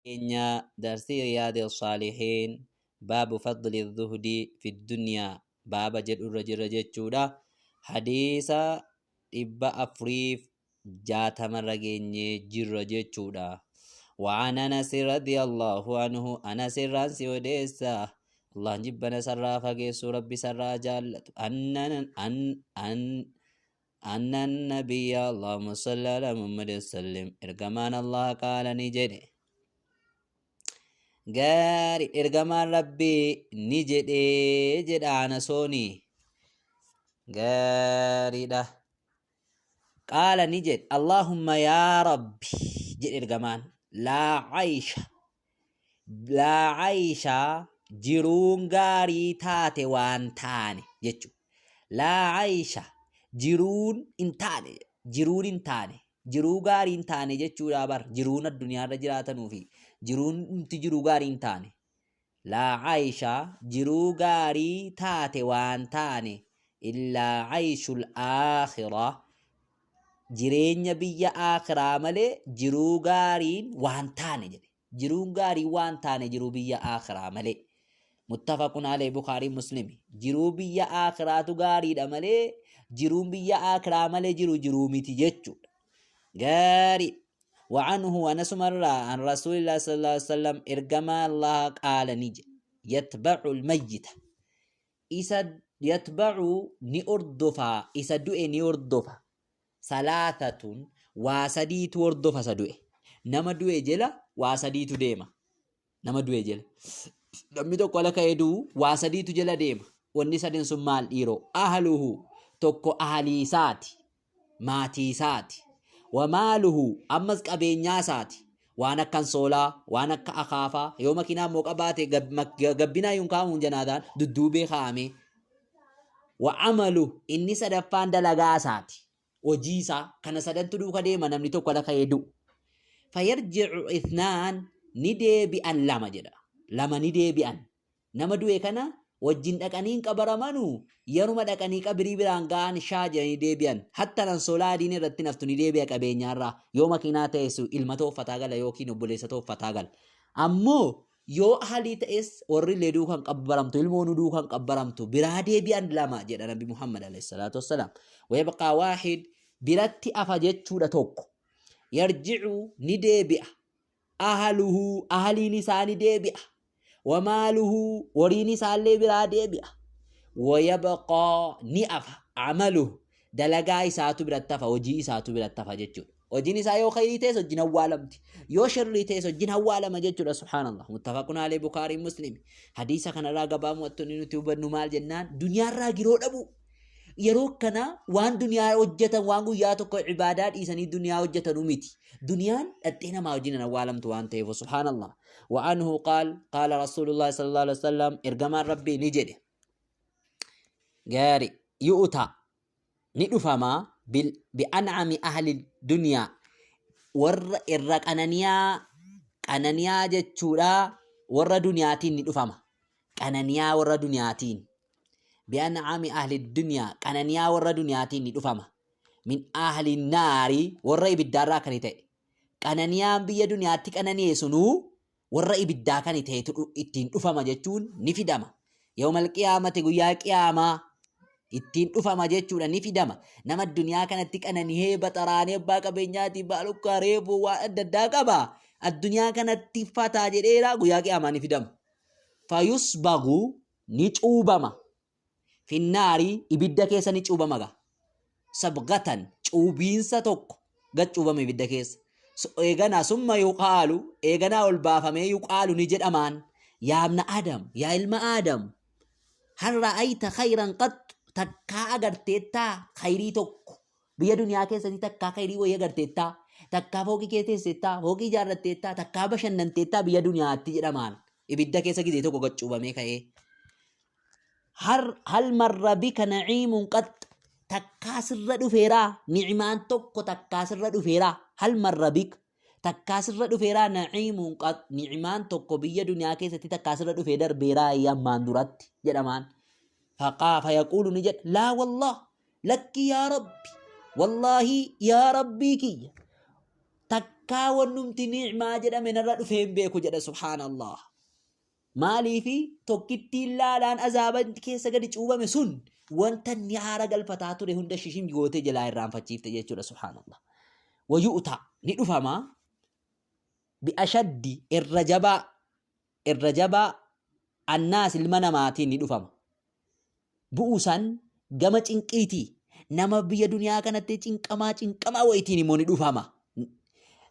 Keenya darsii Riyaadi Saalihiin baabu fadli zuhdi fi dunyaa baaba jedhurra jirra jechuudha. Hadiisa 460rra geenyee jirra jechuudha. وعن أنس رضي الله عنه، أنس الرانسي وديسا، الله جبنا سرا فقيس ربي سرا جالت، أن أن أن أن النبي، اللهم صل على محمد وسلم، إرجمان الله قال ni jedhe. Gaarii, ergamaan Rabbii ni jedhe jedha Anasooni. Gaariidha. Qaala ni jedhe, Allahumma yaa Rabbi jedhe ergamaan, laa aysha, laa aysha, jiruun gaarii taate waan taane jechuudha. Laa aysha, jiruun hin taane, jiruun hin taane, jiruu gaarii hin taane jechuudha. Bar jiruun addunyaarra jiraatanuu fi jiruun nuti jiruu gaarii hin taane. Laa aysha, jiruu gaarii taate waan taane, illaa ayshul aakhiraa, jireenya biyya aakhiraa malee jiruu gaariin waan taane jedhe. Jiruun gaarii waan taane jiruu biyya aakhiraa malee. Muttafaqun alayhi, Bukaarii Muslimi. Jiruu biyya aakhiraatu gaariidha malee jiruun biyya aakhiraa malee jiru jiruu miti jechuudha. Gaarii. وعنه، أنس مرة، عن رسول الله صلى الله عليه وسلم، إرجما الله قال نجي يتبع الميت isa يتبع ni hordofa, isa du'e ni hordofa، ثلاثة، waa sadiitu hordofa isa du'e. Nama du'e jala waa sadiitu deema. Nama du'e jala, namni tokko ala ka'ee du'u, waa sadiitu jala deema. Wanni sadin sun maal dhiiroo? أهله, tokko ahalii isaati, maatii isaati، وماله, ammas qabeenyaa isaati, waan akka ansoolaa, waan akka akaafaa. Yoo makiinaa immoo qabaate, gabbinaa yuun kaa'amuun janaadaan dudduubee kaa'ame. وعمله, inni sadaffaan dalagaa isaati, hojii isaa. Kana sadantu duuka deema namni tokko ala ka'ee du'u. فيرجع اثنان, ni deebi'an lama jedha. Lama ni deebi'an. Nama du'e kana wajjin dhaqanii hin qabaramanuu, yeruma dhaqanii qabirii biraan ga'an shaa jedhanii deebi'an. Hatta ansoolaa adiin irratti naftu ni deebi'a. Qabeenyaarraa yoo makiinaa ta'es ilma tooffataa gala yookiin obboleessa tooffataa gala. Ammoo yoo ahalii ta'es warri illee duukan qabbaramtu, ilmoon duukan qabbaramtu, biraa deebi'an lama jedha Nabi Muhammad alayhi salaatu wassalaam. ويبقى واحد, biratti afa jechuudha tokko. يرجع, ni deebi'a، أهله, ahaliin isaa ni deebi'a، وماله, horiin isaallee biraa deebi'a. ويبقى, ni afa، عمله, dalagaa isaatu biratti hafa, hojii isaatu biratti hafa jechuudha. Hojiin isaa yoo khayrii ta'es wajjin awwaalamti, yoo sharrii ta'es wajjin awwaalama jechuudha. Subhaanallah. متفق عليه, Bukaarii Muslim. Hadiisa kanarraa gabaabumatti nuti hubannu maal jennaan, duniyaarraa giroo dhabu. Yeroo kana waan duniyaa hojjetan, waan guyyaa tokko ibaadaa dhiisanii duniyaa hojjetanu miti. Duniyaan dhaxxee namaa wajjin hin awwaalamtu waan ta'eef. Subhaanallah. وعنه قال قال رسول الله صلى الله عليه وسلم، ergamaan Rabbii ni jedhe. Gaari, يؤتى, ni dhufamaa، بأنعم أهل الدنيا, warra irra qananiyaa, qananiyaa jechuudha, warra duniyaatiin ni dhufama. Qananiyaa warra duniyaatiin. بأنعم أهل الدنيا, qananiyaa warra duniyaatiin ni dhufama. من أهل النار, warra ibiddaarraa kan ta'e. Qananiyaan biyya duniyaatti qanani'e sunuu warra ibiddaa kan ta'etu ittiin dhufama jechuun ni fidama. يوم القيامة, guyyaa qiyaamaa ittiin dhufama jechuudha, ni fidama. Nama addunyaa kanatti qananihee baxaraanee, abbaa qabeenyaati, baalukkaa, reefuu, waan adda addaa qaba. Addunyaa kanatti fataa jedheera, guyyaa qiyaamaa ni fidama. فيصبغ, ni cuubama. في النار, ibidda keessa ni cuubama gaa. صبغة, cuubiinsa tokko gad cuubama ibidda keessa. Eeganaa ثم يقال, eeganaa ol baafamee، يقال, ni jedhamaan، يا ابن آدم, yaa ilma Aadam، هل رأيت خيرا قط, takkaa agarteettaa khayrii tokko? Biyya duniyaa keessatti takkaa khayrii wayii agarteettaa? Takkaa fooqii kee teessettaa? Fooqii ijaarratteettaa? Takkaa bashannanteettaa biyya duniyaatti? jedhamaan ibidda keessa gizee tokko gad cuubamee ka'ee. هل مر بك نعيم قط, takkaa sirra dhufeeraa ni'imaan tokko? Takkaa sirra dhufeeraa? هل مر بك, takkaa sirra dhufeeraa، نعيم قط, ni'imaan tokko biyya duniyaa keessatti takkaa sirra dhufee darbeeraa ammaan duratti? jedhamaan. فيقول, ni jedha، لا والله, lakki yaa Rabbi, wallaahi yaa Rabbii kiyya. Takkaa wannumti ni'maa jedhame narra dhufee hin beeku jedha, subhaanallah. Maaliifi? Tokkittiin laalaan azaaba keessa gadi cuubame sun wanta inni haara galfataa ture hunda shishim gootee jalaa irraanfachiifte jechuudha, subhaanallah. Wayu'ta, ni dhufama, bi'ashaddi, irra jabaa, irra jabaa annaas ilma namaatiin ni dhufama. Bu'uusan gama cinqiitii nama biyya duniyaa kanatti cinqamaa cinqamaa wayitiin immoo ni dhufama.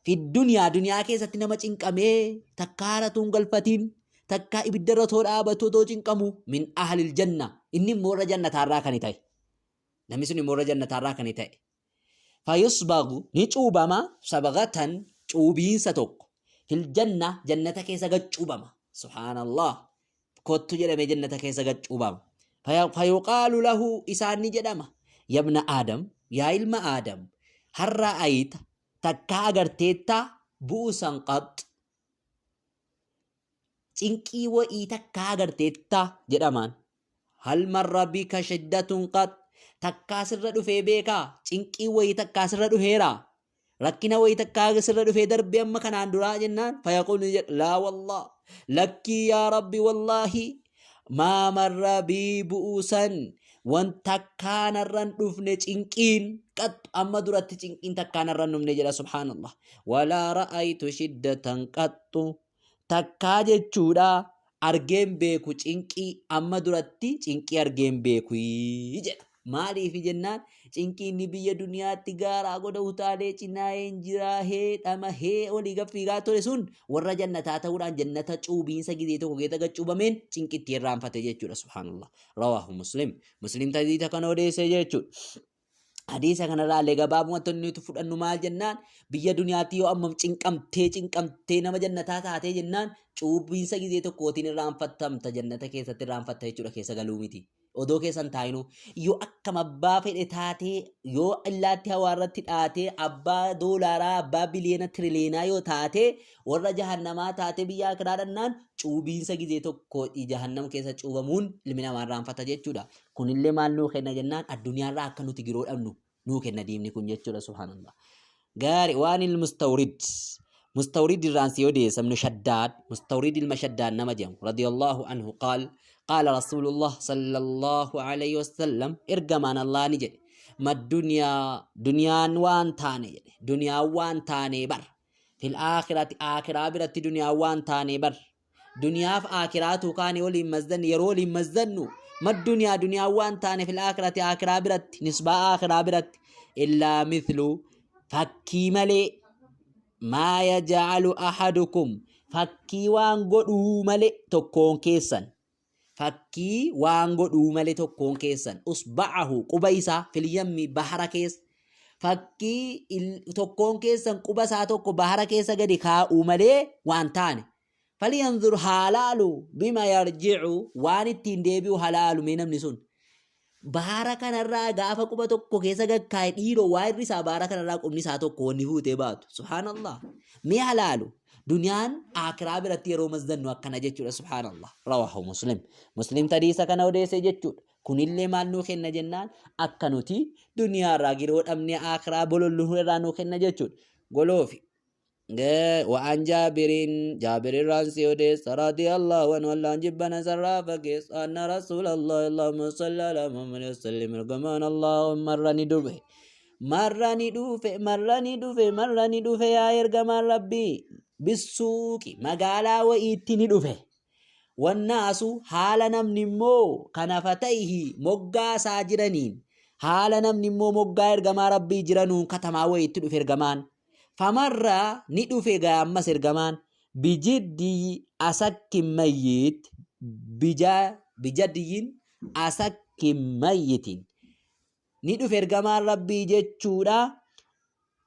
Fi duniyaa, duniyaa keessatti nama cinqamee takkaa haratuun galfatiin, takkaa ibiddarra too dhaabatu too cinqamu, min ahlil janna, inni immoo irra jannataarraa kan ta'e. Namni sun immoo irra jannataarraa kan ta'e. Fayusbagu, ni cuubama, sabagatan, cuubiinsa tokko, fil janna, jannata keessa gad cuubama. Subhaanallah. Kottu jedhamee jannata keessa gad cuubama. Fayuqaalu lahu, isaan ni jedhama. Yabna Aadam, yaa ilma Aadam, har'a ayita, takkaa agarteettaa, bu'usan qax, cinqii wa'ii takkaa agarteettaa jedhamaan. Hal marra bika shiddatun qat, takkaa sirra dhufee beekaa? Cinqii wayii takkaa sirra dhufeera? Rakkina wayii takkaa sirra dhufee darbee amma kanaan duraa jennaan, fayaquul, ni jedha, laa wallah, lakkii yaa rabbi, wallaahi maa marra bii bu'uusan, wan takkaa narran dhufne cinqiin, qat, amma duratti cinqiin takkaa narran dhufne jedha, subhaanallah. Walaa ra'aytu shiddatan qattu, takkaa jechuudha argeen beeku cinqii, amma duratti cinqii argeen beeku jedha. Maaliif jennaan, cinqii inni biyya duniyaatti gaaraa goda utaalee cinaa'een jiraahee dhamahee olii gad fiigaa ture sun warra jannataa ta'uudhaan jannata cuubiinsa gizee tokko keessa gad cuubameen cinqitti irraanfate jechuudha, subhaanallah. Rawaahu Muslim. Muslim hadiisa kana odeesse jechuudha. Hadiisa kanarraa illee gabaabumatti wanti nuti fudhannu maal jennaan, biyya duniyaatti yoo ammam cinqamtee cinqamtee nama jannataa taatee jennaan, cuubbiinsa gizee tokkootiin irraanfattamta, jannata keessatti irraanfatta jechuudha, keessa galuu miti. Odoo keessa hin taa'inuu yoo akkam abbaa fedhe taatee, yoo illaatti hawaa irratti dhaatee abbaa doolaaraa, abbaa biliyoona tiriliyoonaa yoo taatee, warra jahannamaa taatee biyya akiraa dhannaan cuubiinsa gizee tokko jahannam keessa cuubamuun ilmi namaa irraanfata jechuudha. Kunillee maal nuu kenna jennaan, addunyaarraa akka nuti giroo dhabnu nuu kenna diinni kun jechuudha, subhaanallah. Gaari waan ilmi Mustawrid, Mustawrid irraan si odeessa, ibnu Shaddaad, Mustawrid ilma Shaddaad nama jedhamu, radiyallahu anhu, qaal qaala Rasuulullah sallallahu alayhi wasallam, ergamaan Allah ni jedhe, ma duniyaa, duniyaan waan taane jedhe, duniyaan waan taane bar, fil aakhirati, aakhiraa biratti duniyaan waan taane bar, duniyaaf aakiraatu kaane waliin mazzanne, yeroo waliin mazzannu, ma duniyaa, duniyaa waan taane, fil aakhirati, aakiraa biratti, nisbaa aakiraa biratti, illaa mithlu, fakkii malee, maa yaj'alu ahadukum, fakkii waan godhuu malee tokkoon keessan, fakkii waan godhuu malee tokkoon keessan, usba'ahu, quba isaa, fil yammi, bahara keessa, fakkii tokkoon keessan quba isaa tokko bahara keessa gadi kaa'uu malee waan taane. Falyanzur, haa laalu, bima yarji'u, waan ittiin deebi'u halaalu. Mee namni sun bahara kanarraa gaafa quba tokko keessa gad kaa'e, dhiiroo, waa irri isaa bahara kanarraa qubni isaa tokko wanni fuutee baatu, subhaanallah. Mee halaalu, duniyaan aakiraa biratti yeroo mazzannu akkana jechuudha, subhaanallah. Rawaahu Muslim. Muslim hadiisa kana odeesse jechuudha. Kunillee maal nuu kenna jennaan, akka nuti duniyaarraa giroo dhabnee aakiraa bolollu irraa nuu kenna jechuudha. Goloofi. وعن جابر، جابر الرانسي وديس، رضي الله عنه، الله جبنا سرا فكيس، أن رسول الله، اللهم صل على محمد وسلم، ergamaan الله marra ni dhufe, marra ni dhufe, marra ni dhufe, marra ni dhufe yaa ergamaan rabbii, bissuuqi, magaalaa wa'iitti ni dhufe. Wannaasu, haala namni immoo kanafatayhi, moggaa isaa jiraniin, haala namni immoo moggaa ergamaa rabbii jiranuun katamaa wayiitti dhufe ergamaan. Famarra, ni dhufe gaa ammas ergamaan, bijiddii asakkin mayyit, bijaddiyin asakkin mayyitin ni dhufe ergamaan rabbii jechuudha.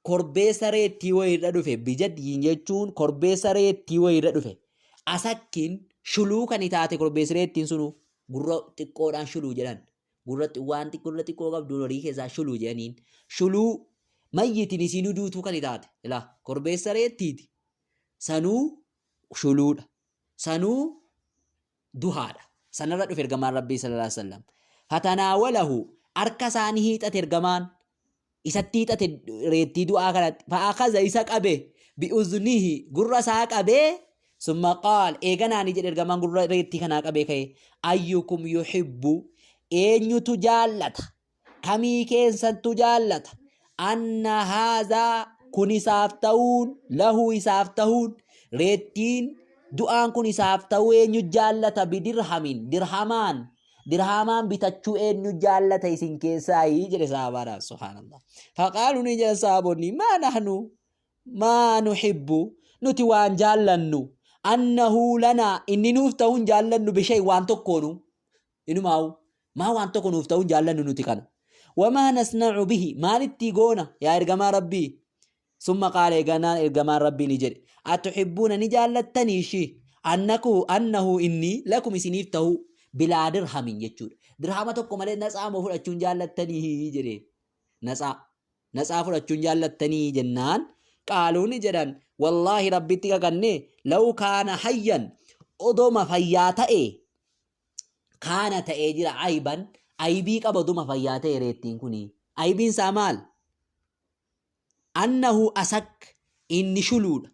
Korbeessa reettii wayiirra dhufe. Bijaddiyin jechuun korbeessa reettii wayiirra dhufe. Asakkin, shuluu kan taate korbeessi reettiin sunu gurra xiqqoodhaan shuluu jedhan. Gurra waan gurra xiqqoo qabduun horii keessaa shuluu jedhaniin. Shuluu mayyitin isiinuu duutuu kan taate. Ilaa korbeessa reettiiti. Sanuu shuluudha. Sanuu duhaadha. Sanarra dhufe ergamaan rabbii sallallahu alaihi wasallam. Fatanaawalahu, harka isaanii hiixate ergamaan. Isatti hiixate reettii du'aa kanatti. Fa'akaza isa qabe bi'uznihi gurra isaa qabee summa qaal eeganaa ni jedhe ergamaan gurra reettii kanaa qabee ka'e ayyukum yuhibbu eenyutu jaallata kamii keessantu jaallata anna haazaa kun isaaf ta'uun lahu isaaf ta'uun reettiin du'aan kun isaaf ta'uu eenyu jaallata bidirhamin dirhamaan Dirhaamaan bitachuu eenyu jaallata isin keessaayii jedhe sahaabaadhaan subhaanallah. Faqaalu ni jedhan sahaabonni maa nahnu maa nuhibbu nuti waan jaallannu annahu lanaa inni nuuf ta'uu hin jaallannu bishay waan tokkoonu inumaawu maa waan tokko nuuf ta'uu hin jaallannu nuti kana. Wamaa nasna'u bihi maal ittii goona yaa ergamaa rabbii Summa qaala eeganaan ergamaan Rabbii ni jedhe, Atuhibbuuna ni jaallattanii ishii annaku annahu inni lakum isiniif tahuu bilaa dirhamin jechuudha. Dirhama tokko malee natsaa moo fudhachuun jaallattanii jedheen. Natsaa. Natsaa fudhachuun jaallattanii jennaan qaaluu ni jedhan wallaahi Rabbitti kakannee law kaana hayyan odoma fayyaa ta'e kaana ta'ee jira ayban aybii qaba oduma fayyaa ta'e reettiin kuni. Aybiin isaa maal? Annahu asak inni shuluudha.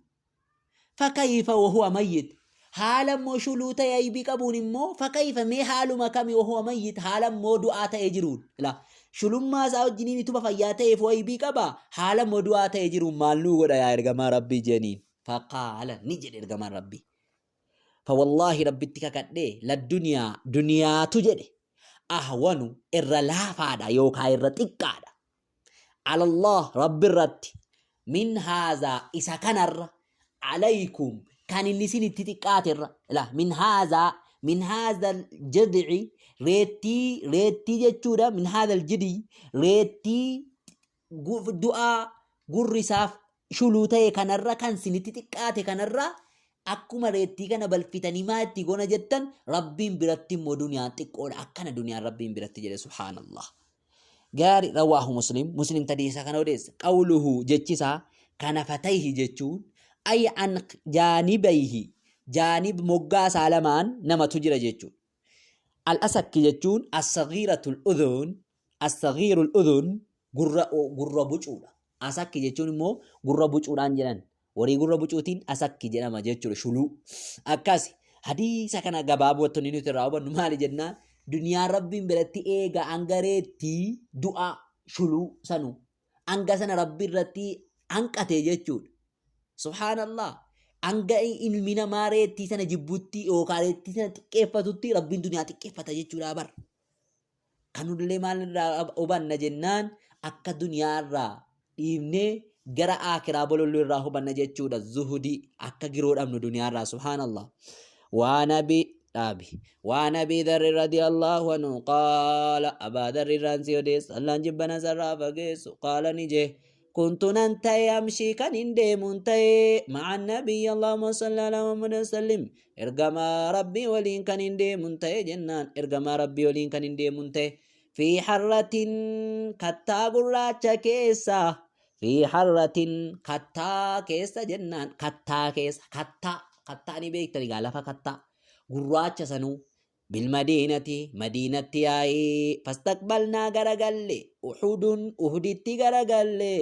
Fakayfa wahuwa mayyit haala immoo shuluu ta'e aybii qabuun immoo fakayfa mee haaluma kami wahuwa mayyit haala immoo du'aa ta'ee jiruun ilaa shulummaa isaa wajjiniin ituma fayyaa ta'eef aybii qaba haala immoo du'aa ta'ee jiruun maal nuu godha yaa ergamaa rabbii jeniin faqaala ni jedhe ergamaan rabbii fawallaahi rabbitti kakadhee ladduniyaa duniyaatu jedhe ahwanu irra laafaadha yookaa irra xiqqaadha alallah rabbi irratti min haazaa isa kanarra alaykum kan inni isin itti xiqqaate irra la min haazaa min haazal jad'i reettii reettii jechuudha min haazal jid'i reettii du'aa gurri isaaf shuluu ta'e kanarra kan isinitti xiqqaate kanarra akkuma reettii kana balfitanii maa itti gona jettan rabbiin biratti immoo duniyaan xiqqoodha akkana duniyaan rabbiin biratti jedhe subhaanallah. Gaari rawaahu muslim muslim tadiisa kana odeessa qawluhu jechisaa kana fatayhi jechuun ay an jaanibayhi jaanib moggaa isaa lamaan namatu jira jechuudha. Al-asakki jechuun as-saghiiratul udhun as-saghiirul udhun gurra gurra bucuudha. Asakki jechuun immoo gurra bucuudhaan jedhan. Warii gurra bucuutiin asakki jedhama jechuudha shuluu. Akkasi hadiisa kana gabaabumatti wanni nuti irraa hubannu maali jennaan duniyaan rabbiin biratti eega hanga reettii du'a shuluu sanu hanga sana rabbi irratti hanqate jechuudha. Subhaanallah. Hanga ilmi namaa reettii sana jibbutti yookaan reettii sana xiqqeeffatutti rabbiin duniyaa xiqqeeffata jechuudha bar. Kanullee maal irraa hubanna jennaan akka duniyaa irraa dhiibnee gara aakiraa bolollu irraa hubanna jechuudha. Zuhudii akka giroo dhabnu duniyaa irraa subhaanallah. Waa nabi dhaabi. Waa nabii dharri radiyallahu anhu qaala abaa dharri irraan si odeessa allaan jibbana sarraa fageessu qaala ni jee. Kuntu nan ta'e amshii kan hin deemuun ta'e ma'a nabiyyi Allahumma salli ala Muhammad sallim ergamaa rabbii waliin kan hin deemuun ta'e jennaan ergamaa rabbii waliin kan hin deemuun ta'e fi harratin kattaa gurraacha keessa fi harratin kattaa keessa jennaan kattaa keessa kattaa kattaa ni beektan egaa lafa kattaa gurraacha sanuu Bilmadiinati, Madiinatti yaa'ii, fastaqbalnaa garagalle, Uhudun, Uhuditti garagalle,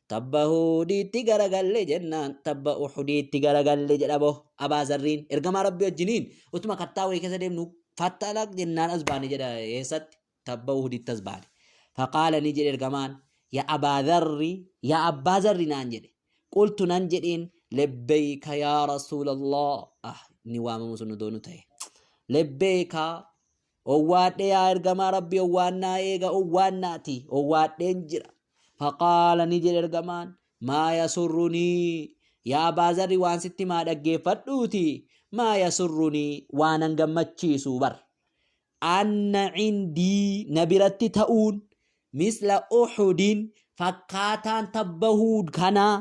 tabba Uhudiitti garagalle jennaan, tabba Uhudiitti garagalle jedha boh Abaa Zarriin ergamaa Rabbii wajjiniin utuma kattaa wayii keessa deemnu fattalaq jennaan as baane jedha eessatti tabba Uhuditti as baane. Faqaala ni jedhe ergamaan yaa Abaa Zarri yaa Abbaa Zarri naan jedhe qultu nan jedheen lebbeeyka yaa rasuulallah ah inni waamamu sun odoo nu ta'e lebbeeyka owwaadhe yaa ergamaa rabbii owwaannaa eega owwaannaati owwaadheen jira faqaala ni jedhe ergamaan maa yasurrunii yaa abbaa zarri waan sitti maa dhaggeeffadhuuti maa yasurrunii waan an gammachiisu bar anna cindii na biratti ta'uun misla uxudin fakkaataan tabba huud kanaa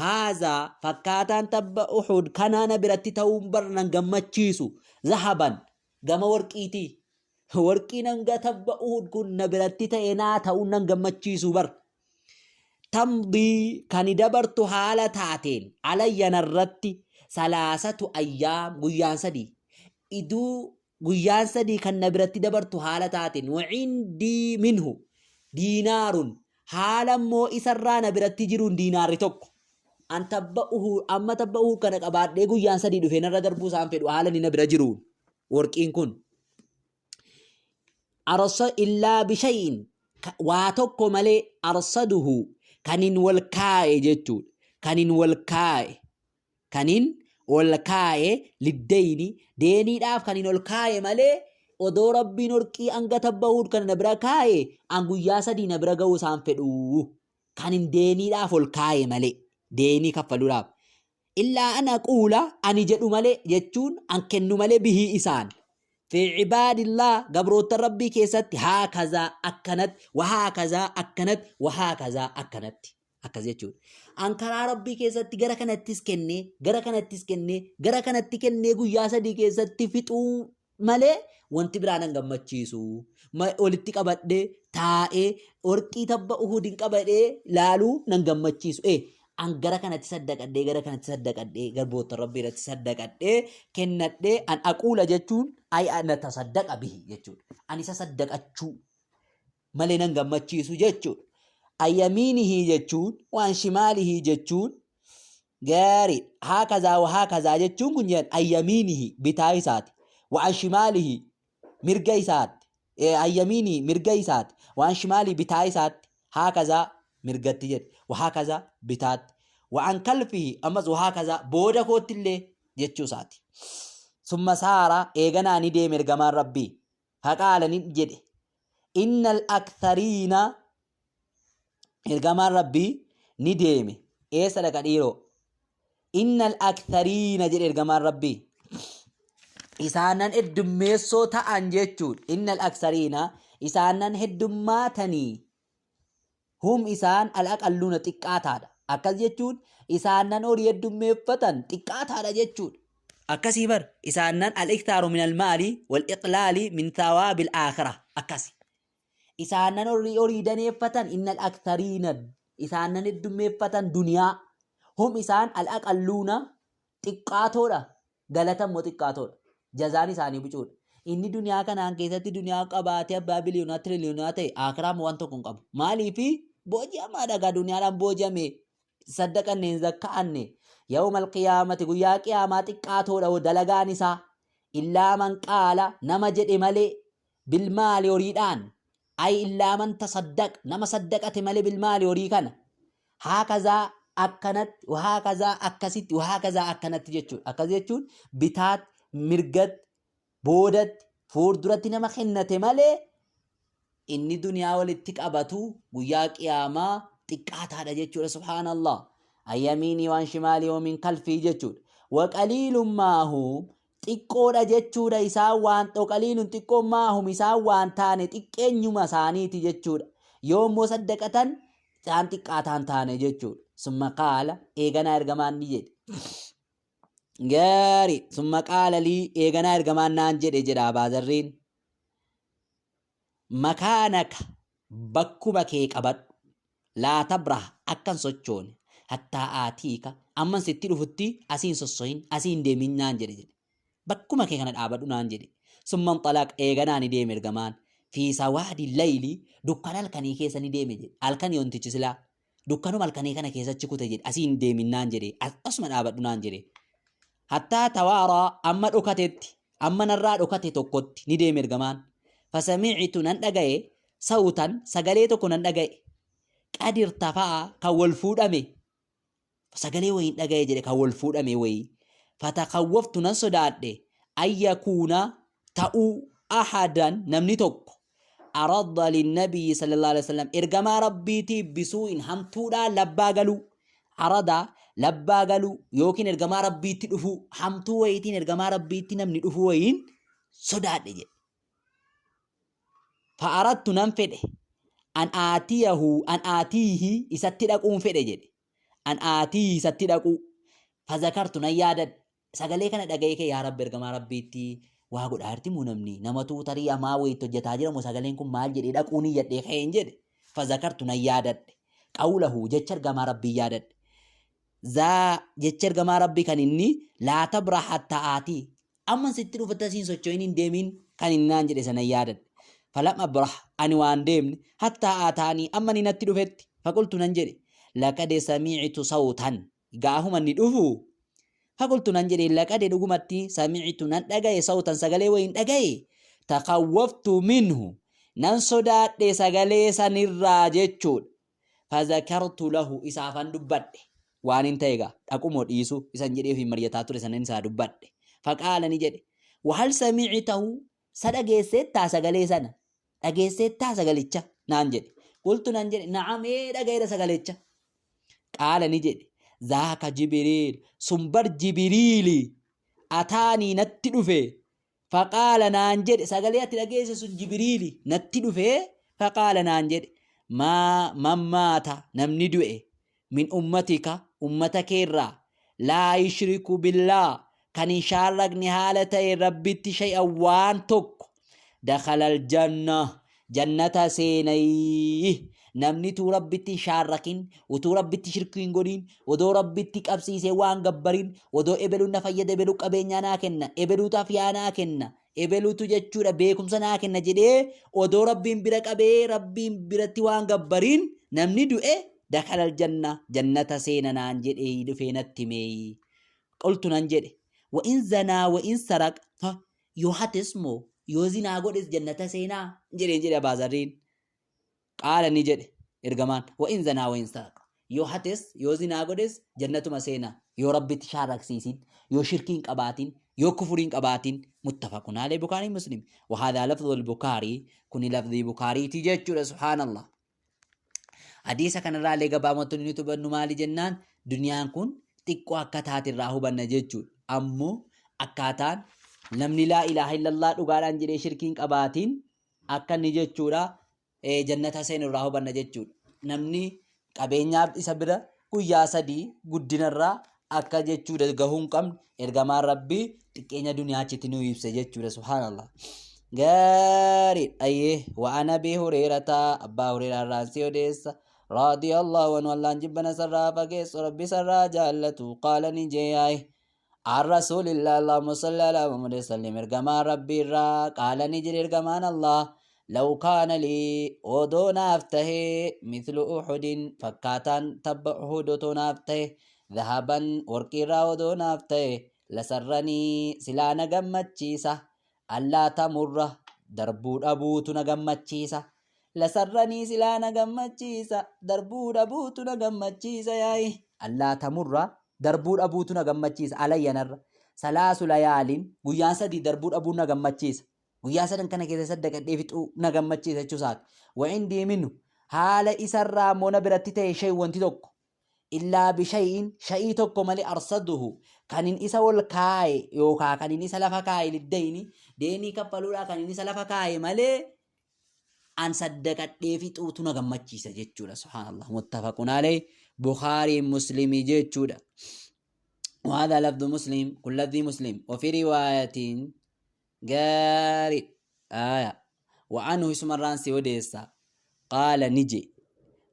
haazaa fakkaataan tabba uxud kanaa na biratti ta'uun bar nan gammachiisu zahaban gama warqiitii warqiin hanga tabba uhud kun na biratti ta'e naa ta'uun nan gammachiisu bar tamdii kan dabartu haala taateen alayya narratti salaasatu ayyaam guyyaan sadii iduu guyyaan sadii kan na biratti dabartu haala taateen wacindii minhu diinaarun Haala immoo isarraa na biratti jiruun diinaarri tokko. An tabba Uhud amma tabba Uhud kana qabaadhee guyyaan sadii dhufee narra darbuu isaan fedhu haala inni na bira jiruun worqiin kun. Arsa illaa bishayin waa tokko malee arsaduhu kanin wal kaa'e jechuudha. Kanin wal kaa'e kanin ol kaa'e liddeyni deeniidhaaf kanin ol kaa'e malee odoo Rabbiin worqii hanga tabba Uhud kana na bira kaa'e an guyyaa sadii na bira ga'uu isaan fedhu. Kanin deeniidhaaf ol kaa'e malee deenii kaffaluudhaaf. Illaa an aquula ani jedhu malee jechuun an kennu malee bihii isaan. Fi cibaadillah gabroottan Rabbii keessatti haakazaa akkanatti wahaakazaa akkanatti wahaakazaa akkanatti. Akkas jechuudha. An karaa Rabbii keessatti gara kanattis kennee gara kanattis kennee gara kanatti kennee guyyaa sadii keessatti fixuu malee wanti biraa nan gammachiisu. Walitti qabadhee taa'ee warqii tabba Uhudin qabadhee laaluu nan gammachiisu. An gara kanatti saddaqadhee gara kanatti saddaqadhee garboota Rabbii irratti saddaqadhee kennadhee an aquula jechuun ay ana tasaddaqa bihi jechuudha. An isa saddaqachuu malee nan gammachiisu jechuudha. Ayyamiinihii jechuun waan shimaalihii jechuun gaarii haakazaa wa haakazaa jechuun kun jedhan ayyamiinihii bitaa isaati. Waan shimaalihii mirga isaatti. Ayyamiinihii mirga isaati. Waan shimaalii bitaa isaatti. Haakazaa mirgatti jedhe. Wa haakazaa bitaatti. Waan kalfihii ammas wa haakazaa booda kootti illee jechuu isaati. Summa saara eeganaa ni deeme ergamaan Rabbii. Faqaala ni jedhe. Innal akthariina ergamaan Rabbii ni deeme. Eessa dhaqa dhiiroo? Innal akthariina jedhe ergamaan Rabbii. Isaanan heddummeessoo ta'an jechuudha. Innal akthariina isaanan heddummaatanii hum isaan al-aqalluuna xiqqaataadha. Akkas jechuun isaannan horii heddummeeffatan xiqqaataadha jechuudha. Akkasii bar isaannan al-iktaaru min al-maali wal-iqlaali min thawaabil aakhira akkasi. Isaannan horii horii daneeffatan innal akthariina isaannan heddummeeffatan duniyaa hum isaan al-aqalluuna xiqqaatoodha Galata immoo xiqqaatoodha. Jazaan isaanii bucuudha. Inni duniyaa kanaan keessatti duniyaa qabaatee abbaa biliyoonaa tiriliyoonaa ta'e aakiraa immoo waan tokko hin qabu. Maaliifi booji'amaa dhagaa duniyaadhaan booji'ame saddaqanne hin zakka'anne yawmal qiyaamati guyyaa qiyaamaa xiqqaatoodha dalagaan isaa illaa man qaala nama jedhe malee bilmaali horiidhaan ay illaa man tasaddaq nama saddaqate malee bilmaali horii kana haakazaa akkanatti wahaakazaa akkasitti wahaakazaa akkanatti jechuudha. Akkas jechuun bitaatti mirgatti boodatti fuulduratti nama kennate malee inni duniyaa walitti qabatu guyyaa qiyaamaa xiqqaataadha jechuudha subhaanallah. Ayyamiinii waan shimaalii oomin kalfii jechuudha. Waqaliilun maahum xiqqoodha jechuudha isaan waan waqaliilun xiqqoon maahum isaan waan taane xiqqeenyuma isaaniiti jechuudha. Yoo immoo saddaqatan isaan xiqqaataan taane jechuudha. Summa qaala eeganaa ergamaan ni jedhe. Gaarii summa qaala lii eeganaa ergamaan naan jedhe jedha Abaazarriin. Makaanaka bakkuma kee qabadhu. Laa tabrah akka hin sochoone. Hattaa aatiika amman sitti dhufutti asii hin sossohin asii hin deemin naan jedhe jedhe. Bakkuma kee kana dhaabadhu naan jedhe. Summa inxalaq eeganaa ni deeme ergamaan. Fi sawaadi layli dukkana halkanii keessa ni deeme jedhe. Halkan yoontichi silaa. Dukkanuma halkanii kana keessa achi kute jedhe. Asii hin deemin naan jedhe. Asuma dhaabadhu naan jedhe. Hattaa tawaaraa amma dhokatetti amma narraa dhokate tokkotti ni deeme ergamaan. Fasami'tu nan dhagaye sawtan sagalee tokko nan dhagaye. Qad irtafa'a kan wal fuudhame sagalee wayiin dhagaye jedhe kan wal fuudhame wayii. Fatakawwaftu nan sodaadhe an yakuuna ta'uu ahadan namni tokko aradda linnabiyyi sallallahu alaihi wasallam ergamaa rabbiitiif bisuu'in hamtuudhaan labbaa galuu arada labbaa galuu yookiin ergamaa rabbiitti dhufuu hamtuu wayiitiin ergamaa rabbiitti namni dhufuu wayiin sodaadhe jedhe. Fa'arattu nan fedhe an aatiyahu an aatiihi isatti dhaquun fedhe jedhe. An aatiihi isatti dhaquu fazakartu nan yaadadhe sagalee kana dhaga'ee kee yaa rabbi ergamaa rabbiitti waa godhaa jirti moo namni namatu tarii amaa wayiitti hojjetaa jira moo sagaleen kun maal jedhee dhaquu ni yadhee ka'een jedhe fazakartu nan yaadadhe qawlahu jecha ergamaa rabbii yaadadhe zaa jecha ergamaa rabbii kan inni laa tabra hatta aatii amma sitti dhufatti asiin socho'in hin deemin kan inni naan jedhe sana yaadadhe. Falam abrah, ani waan deemne, hattaa aataanii, amma inni natti dhufetti. Faqultu, nan jedhe, laqad sami'tu sawtan, gaafuma inni dhufu. Faqultu, nan jedhe, laqad, dhugumatti, sami'tu, nan dhagaye, sawtan, sagalee wayin dhagaye, takawwaftu minhu, nan sodaadhe sagalee sanirraa jechuudha. Fazakartu lahu, isaafan dubbadhe. Waan hin ta'e gaa dhaqumoo dhiisu isan jedhee ofiin mari'ataa ture sanan isaa dubbadhe. Faqaala, ni jedhe, wahal sami'tahu, sa dhageesseettaa sagalee sana, dhageesseettaa sagalicha naan jedhe. Qultu, nan jedhe, na'am, ee dhagayeera sagalicha. Qaala, ni jedhe, zaaka Jibriil, sun bar Jibriili, ataanii, natti dhufe. Faqaala, naan jedhe, sagalee ati dhageesse sun Jibriili natti dhufe. Faqaala, naan jedhe, maa mammaata, namni du'e, min ummatika, ummata keerraa, laa yushriku billaa, kan hin shaarraqne haala ta'e Rabbitti, shay'an, waan tokko, dakhala aljanna, jannata seenayii. Namni utuu Rabbitti hin shaarrakin, utuu Rabbitti shirkii hin godhin, odoo Rabbitti qabsiisee waan gabbarin, odoo ebeluun na fayyada, ebeluu qabeenyaa naa kenna, ebeluutu afiyaa naa kenna, ebeluutu jechuudha beekumsa naa kenna jedhee odoo Rabbiin bira qabee Rabbiin biratti waan gabbarin namni du'e, dakhala aljanna, jannata seena naan jedhee dhufee natti himeeyi. Qultu, nan jedhe, wa in zanaa wa in saraq, ha, yoo hates moo yoo zinaa godhes jannata seenaa jedheen jedhe Abaazarriin. Qaala, ni jedhe ergamaan, wa in zanaa wa in saraqa, yoo hates yoo zinaa godhes jannatuma seena, yoo Rabbitti shaarraksiisin, yoo shirkii hin qabaatin, yoo kufurii hin qabaatin. Muttafaqun alayhi, Bukaarii Muslim. Wa haadhaa lafdhul Bukaarii, kuni lafdhii Bukaariiti jechuudha. Subhaanallah. Hadiisa kanarraa illee gabaabumatti nuti hubannu maali jennaan, duniyaan kun xiqqoo akka taate irraa hubanna jechuudha. Ammoo akkaataan namni laa ilaaha illallah dhugaadhaan jedhee shirkii hin qabaatiin akka inni jechuudha jannata seenu irraa hubanna jechuudha. Namni qabeenyaaf isa bira guyyaa 3 guddinarraa akka jechuudha gahuu hin qabne ergamaan Rabbii xiqqeenya duniyaa achitti nu ibse jechuudha. Subhaanallah. Gaarii ayyee. Wa'an Abii Hureerata, Abbaa Hureeraa irraan si odeessa, radiyallahu anhu, Allaan jibbana sarraa fageessu, Rabbi sarraa jaallatu, qaala, ni jeeyaay, an rasuulillah, Allahumma salli ala Muhammad sallim, ergamaan Rabbii irraa, qaala, ni jedhe ergamaan Allah, law kaana lii, odoo naaf tahee, mithlu Uhudin, fakkaataan tabba Uhud otoo naaf tahe, dhahaban, warqiirraa odoo naaf tahe, lasarranii, silaa na gammachiisa, allaa tamurra, darbuu dhabuutu na gammachiisa. Lasarranii, silaa na gammachiisa, darbuu dhabuutu na gammachiisa yaa'i, allaa tamurra, darbuu dhabuutu na gammachiisa, alayyanarra, salaasu layaalin, guyyaan 3 darbuu dhabuun na gammachiisa, guyyaa sadan kana keessa saddaqadhee fixuu na gammachiisa jechuu isaati. Wa indii minhu, haala isarraa immoo na biratti ta'e, shay, wanti tokko, illaa bishay'in, shay'ii tokko malee, arsaduhu, kanin isa ol kaaye yookaa kanin isa lafa kaaye, liddayni, deenii kaffaluudhaa kanin isa lafa kaaye malee an saddaqadhee fixuutu na gammachiisa jechuudha. Subhaanallah. Muttafaqun alayhi, Bukhaarii Muslimii jechuudha. وهذا لفظ مسلم، كل لفظ مسلم. وفي رواية، gaarii آية، وعنه، isumarraan si odeessa، قال، ni jedhe،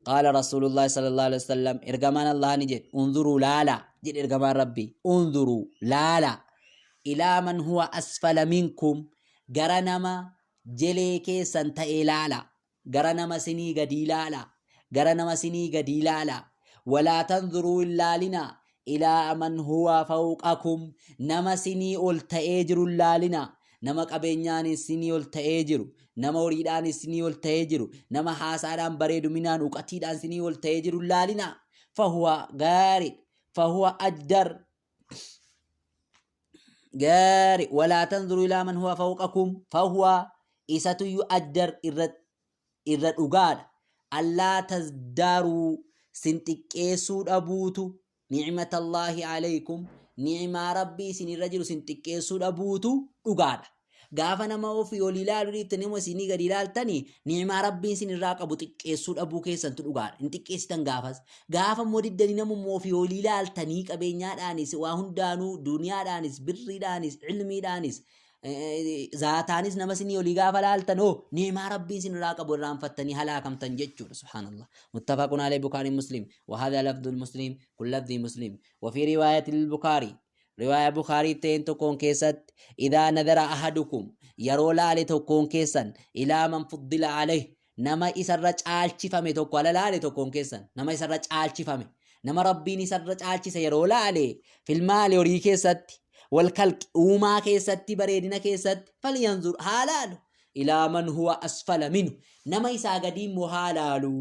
قال رسول الله صلى الله عليه وسلم، ergamaan Allah ni jedhe، انظروا، laala jedhe ergamaan Rabbii، انظروا، laala، إلى من هو أسفل منكم، gara nama jelee keessan ta'e laala, gara nama sinii gadii laala, gara nama sinii gadii laala. ولا تنظروا، hin laalina، إلى من هو فوقكم، nama sinii ol ta'ee jiru hin laalina, nama qabeenyaan sinii ol ta'ee jiru, nama horiidhaan sinii ol ta'ee jiru, nama haasaadhaan, bareeduminaan, uqatiidhaan sinii ol ta'ee jiru hin laalina. فهو gaarii, فهو أجدر gaarii. ولا تنظروا إلى من هو فوقكم فهو، isatuyyuu, أجدر, irra dhugaadha, ألا تزدروا, sin xiqqeessuu dhabuutu, نعمة الله عليكم, ni'imaa Rabbii isin irra jiru sin xiqqeessuu dhabuutu dhugaadha. Gaafa nama ofii ol ilaaluu dhiiftanii nama isinii gadi ilaaltanii, ni'imaa Rabbiin isin irraa qabu xiqqeessuu dhabuu keessantu dhugaadha. Hin xiqqeessitan gaafas. Gaafa immoo diddanii namummaa ofii ol ilaaltanii, qabeenyaadhaanis, waa hundaanuu, duniyaadhaanis, birriidhaanis, ilmiidhaanis, zaataanis nama isinii olii gaafa laaltan hoo, ni'imaa Rabbiin isin irraa qabu irraanfattanii halaakamtan jechuudha. Subhaanallah. متفق عليه، بخاري مسلم. وهذا لفظ المسلم، كل لفظ مسلم. وفي رواية البخاري، رواية بخاري تين تكون كيست، إذا نذر أحدكم، Yeroo laale tokkoon keessan ilaa man fuddila alayhi, nama isarra caalchifame tokko ala laale, tokkoon keessan nama isarra caalchifame, nama Rabbiin isarra caalchise yeroo laale, filmaali horii keessatti, wal kalqi uumaa keessatti, bareedina keessatti, falyanzur haa laalu, ilaa man huwa asfala minu, nama isaa gadii immoo haa laalu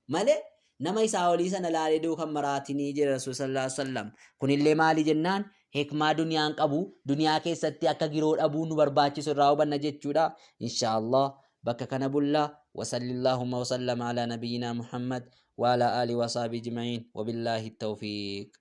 malee nama isaa olii sana laalee duukan maraatinii jedhe Rasuul sallallahu alaihi wasallam. Kunillee maali jennaan, hikmaa duniyaan qabu, duniyaa keessatti akka giroo dhabuu nu barbaachisu irraa hubanna jechuudha. Inshaallah bakka kana bulla. Wasallillahumma wasallama ala nabiyyina Muhammad wa ala alihi wa sahbihi ajma'in, wabillahi tawfiiq.